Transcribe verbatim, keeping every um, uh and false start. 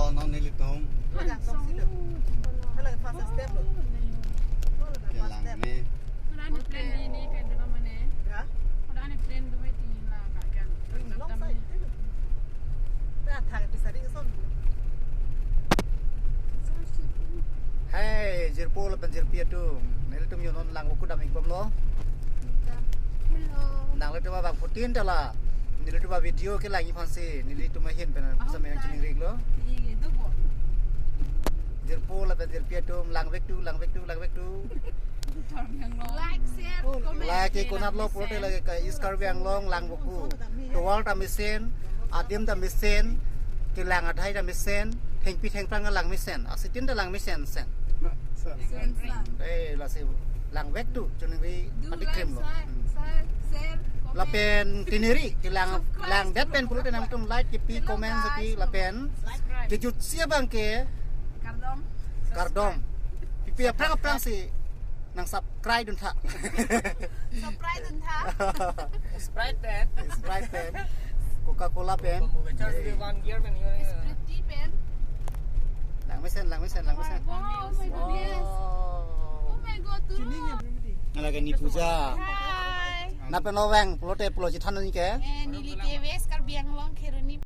Non nelitum. Laga tong silo. Hala first step lo. Hala first step. Kelang me. Sudah ni plan di ni kan dulu mana? Ya? Sudah ni plan dulu itu ni lah, kan. Ini long side itu. Nah, thang di sari son. Hai, jirpo lapen jirpi atum. Nelitum yo non lang uku dam ikbom lo. Hello. Nanglitum abangphutin ta la nelitum avideo kelangji aphansi nelitum ahin pen sampai yang chingrik lo. Iya, itu, Bu. Jirpo lapen jirpi atum, langvek tu, langvek tu, langvek tu. Like, share, comment. Lake konat lo pulote lake ke East Karbi Anglong lang uku. Tovar ta mesen, adim ta mesen, kelang adhai ta mesen, thengpi thengphrang lang mesen, asitin ta lang mesen sen. Sen, sen. Eh, lasi langvek tu, chuningri. Do pati like, krim lo. Share, share, share, comment. Lapen tiniri, kelang, subscribe. Langdet pen pulote nangtum like, kepi, hello, comment, guys, kepi, lapen subscribe. Kejutsi abang ke. Kardom. Kardom. Pipi aphrang aphrangsi nang subscribe dun tha. Subscribe dun tha. Sprite pen. Sprite pen. Coca-Cola pen. Bamboo Ventures ke one gear pen, Sprite pen. Lang mesen, lang mesen, lang mesen. Wow, oh my goodness. Wow. Oh my God, tuh. Lake ni Puja. Hai. Nangpen lo vang, pulote pulo chethan ni ke. Eh, neli ke West Karbi Anglong Kheroni.